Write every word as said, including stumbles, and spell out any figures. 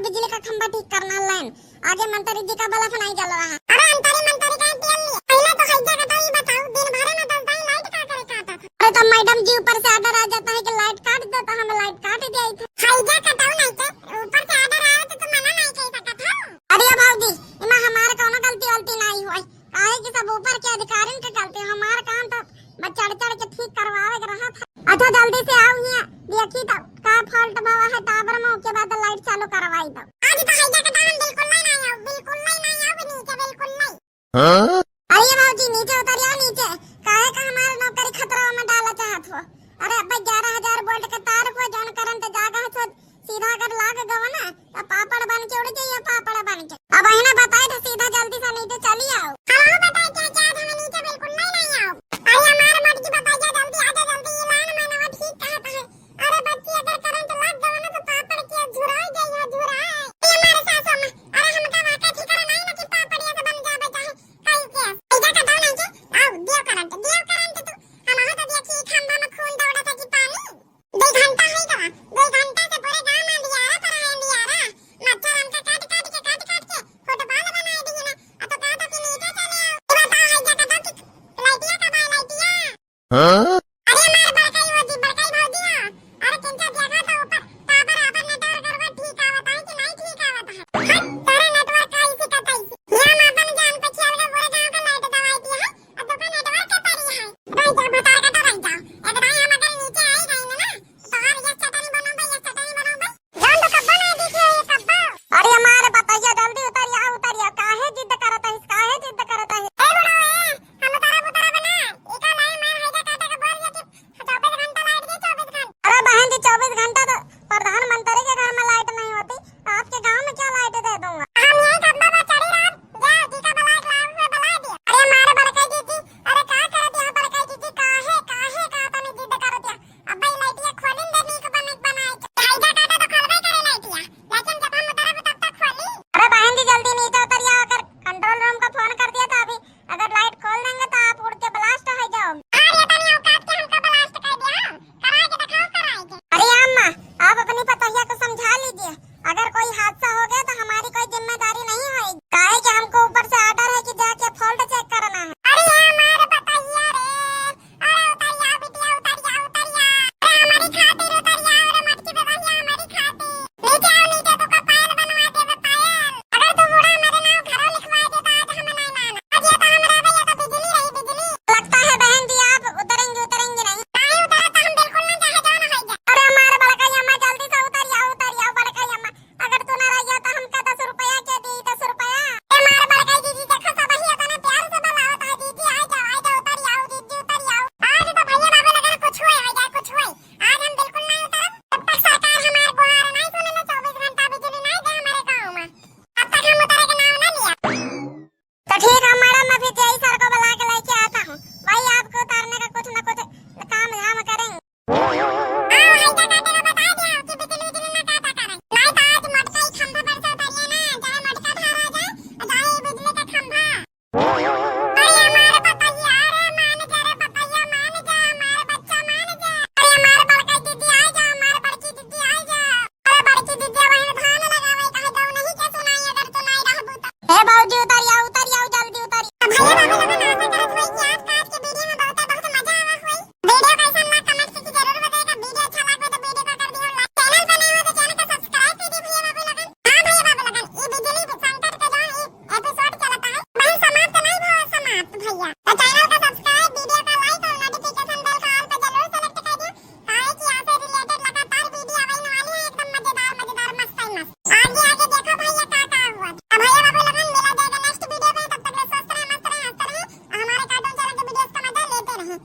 बिजली का खंभा ठीक करना लाइन। आगे मंत्री जी का बल्ब नहीं जल रहा है। अरे अंतरी मंतरी का तेल लिए। पहले तो हैजा का तो ई बताओ, दिन भरे में दस दाई लाइट का करे काटत है? अरे तो मैडम जी ऊपर से ऑर्डर आ जाता है कि लाइट काट दे, तो हम लाइट काट दिया था। हैजा का तो नहीं के, ऊपर से ऑर्डर आवे तो तू मना नहीं कर सकत हो। अरे भौजी, इमा हमार कौनो गलती वलती नहीं हुई। काहे कि सब ऊपर के अधिकारिन के गलती, हमार काम तो बस चढ़ चढ़ के ठीक करवावे के रहा था। अच्छा जल्दी से आओ हियाँ, देखी तो का फॉल्ट भवा है टावर में, ओके बाद लाइट चालू करवाई दो। आज तो हैजा के दाम बिल्कुल नहीं, नहीं आओ, बिल्कुल नहीं, नहीं आओ नीचे, बिल्कुल नहीं। हाँ? अरे भौजी नीचे उतर आओ नीचे, काहे का हमार नौकरी खतरा में डाला चाहत हो? अरे अब्बे ग्यारह हजार वोल्ट के तार को जौन करंट जागा है, सीधा अगर लाग गवा ना, तो पापड़ बन के उड़ जाइए, पापड़ बन के। अब इन्हें बताए तो सीधा जल्दी से नीचे चली आओ। हाँ, बताए क्या, क्या हमें नीचे बिल्कुल नहीं, नहीं आओ। अरे हमारे मोटकी बताइए, जल्दी आ जा, जल्दी, ये लाइन में नवा ठीक कहता है। अरे बच्ची, अगर करंट लग गवा ना, तो पापड़ के झुराई जाइए, झुराई। ये हमारे सासू में, अरे हमका वाका ठिकाना नहीं ना कि पापड़ ये से बन जावे चाहे कहीं के। इधर का दो नहीं के, आओ, दियो करंट, दियो करंट तू। हम हो तो देखी, खंभा में खून दौड़त है कि पानी। दो घंटा है गवा, दो घंटा से पूरे गांव में अंधियारा पर है, अंधियारा। मच्छर हमका काट काट के, काट काट के फुटबॉल बनाए दी ना। अब तो कहा था कि नीचे चले आओ। ये बताओ, है क्या कहता कि लाइटिया कब आए, लाइटिया? हाँ? अरे मार बड़काई वो जी, बड़काई भौजी हो। अरे किंचा देखा तो ऊपर टावर, टावर नेटवर्क गड़बड़ ठीक आवत है कि नहीं ठीक आवत है? हट, तोरे नेटवर्क का इसी का तैसी। ये हम अपन जान पे खेल के पूरे गांव का लाइट दवाई दिया है। अब तो का नेटवर्क के परी है। रह जा, भतार का तो रह जा। एक दाई हम अगर नीचे आई गई ना, तो और ये चटनी बनाओ भाई, ये चटनी बनाओ भाई। जान तो कब्बा ना दिखे ये कब्बा। अरे हमारे बताइए, जल्दी उतरिया, उतरिया। काहे जिद करत है, काहे जिद करत है? ए बुढ़ावा, ए, हम उतरब, उतरब ना। ई का नहीं, मैं हैजा काटे के बोल दिया कि चौबीस घंटा लाइट दे, चौबीस घंटा। अरे बहन जी, चौबीस घंटा तो प्रधानमंत्री के घर में लाइट नहीं होती, आपके गांव में क्या लाइट दे दूंगा? हम यही खंभा पर चढ़ी रहब, जा, जी का बुला के लाओ, मैं बुला दिया। अरे मारे बड़काई दीदी, अरे का करत यहाँ बड़काई दीदी, काहे, काहे का तनी जिद करत यहाँ? अब्बे लाइटिया खोलिन दे, नीक बने बनाए के। हैजा काटे तो खोलबे करे लाइटिया, लेकिन जब हम उतरब तब तक खोली। अरे बहन जी, जल्दी नीचे उतरिया, अगर कंट्रोल रूम का फोन कर दिया था अभी, अगर लाइट खोल देंगे तो आप उड़ के ब्लास्ट हो जाओगे। अरे तनी औकात के हमका ब्लास्ट कर दिया, कराए के दिखाओ, कराए के। अरे अम्मा, आप अपनी पतोहिया को समझा लीजिए, अगर कोई हादसा हो गया तो हमारी कोई जिम्मेदारी नहीं होगी, काहे कि हमको ऊपर से ऑर्डर है कि जाके फॉल्ट चेक करना है। अरे हमारे पतोहिया रे, अरे उतरिया बिटिया, उतरिया, उतरिया। अरे हमारी खातिर उतरिया, अरे मटकी पे बहिया हमारी खातिर। नीचे आओ, नीचे तो का पायल बनवा देबे, पायल। अगर तू बूढ़ा मेरे नाम घरों लिखवा दे तो आज हमें नहीं लाना। आज ये तो हम रहबे, ये तो बिजली रही, बिजली। लगता है बहन जी आप उतरेंगी, उतरेंगी नहीं। नहीं उतरा तो हम बिल्कुल ना चाहे जान हो जाए। अरे हमारे बड़काई अम्मा जल्दी से उतरिया, उतरिया बड़काई अम्मा। अगर तू ना रहिया तो हमका दस रुपया के दी, दस रुपया। ए मार बड़काई दीदी, देखो सब ही इतना प्यार से बुलावत है, दीदी आ जाओ, आ जाओ, उतरिया, दीदी उतरिया। आज तो भैया बाबू लगन कुछ हुए, आ जाए कुछ हुए। आज हम बिल्कुल नहीं उतरब, जब तक सरकार हमार गुहार नहीं सुने ना, चौबीस घंटा बिजली नहीं दे हमारे गाँव में, तब तक हम उतरे के नाम ना लिया। तो ठीक है मैडम, मैं फिर जेई सर को बुला के लेके आता हूँ, वही आपको उतारने का कुछ ना कुछ काम धाम करेंगे। हाँ, वही तो काटे का बता दिया कि बिजली बिजली ना काटा करे, नहीं तो आज मोटका ही खंभा पर से उतरिए ना, चाहे मोटका धार आ जाए, चाहे बिजली का खंभा। अरे हमारे पतैया, अरे मान जा रे पतैया, मान जा, हमारे बच्चा मान जा। अरे हमारे बड़का दीदी आ जा, हमारे बड़की दीदी आ जा। अरे बड़की दीदी वहीं धान लगावे कहे जाऊ नहीं के सुनाई अगर तू नहीं रहबू तो। हे बाबूजी उतरिया, उतरिया, जल्दी उतरिया। भैया बाबू लोगन आशा करत होई कि आज का आज के वीडियो में बहुत बहुत मजा आवा होई। वीडियो कैसन लगा कमेंट करके जरूर बताइएगा। वीडियो अच्छा लगे तो वीडियो को कर दियो लाइक। चैनल पर नए हो तो चैनल को सब्सक्राइब कर दियो भैया बाबू लोगन। हाँ भैया बाबू लोगन, ये बिजली संकट का जो ये एपिसोड चलता है, वही समाप्त नहीं हुआ, समाप्त भैया। तो चैनल का सब्सक्राइब, वीडियो का लाइक और नोटिफिकेशन बेल का ऑल पे जरूर सेलेक्ट कर दियो, काहे कि यहाँ से रिलेटेड लगातार वीडियो आवे वाली है, एकदम मजेदार, मजेदार, मस्त है मस्त। आगे, आगे देखो भैया का का हुआ। तो भैया बाबू लोगन मिला जाएगा नेक्स्ट वीडियो में, तब तक के लिए स्वस्थ रहे, मस्त रहे, हंसते रहे, और हमारे कार्टून चैनल के वीडियोस का मजा लेते रहे।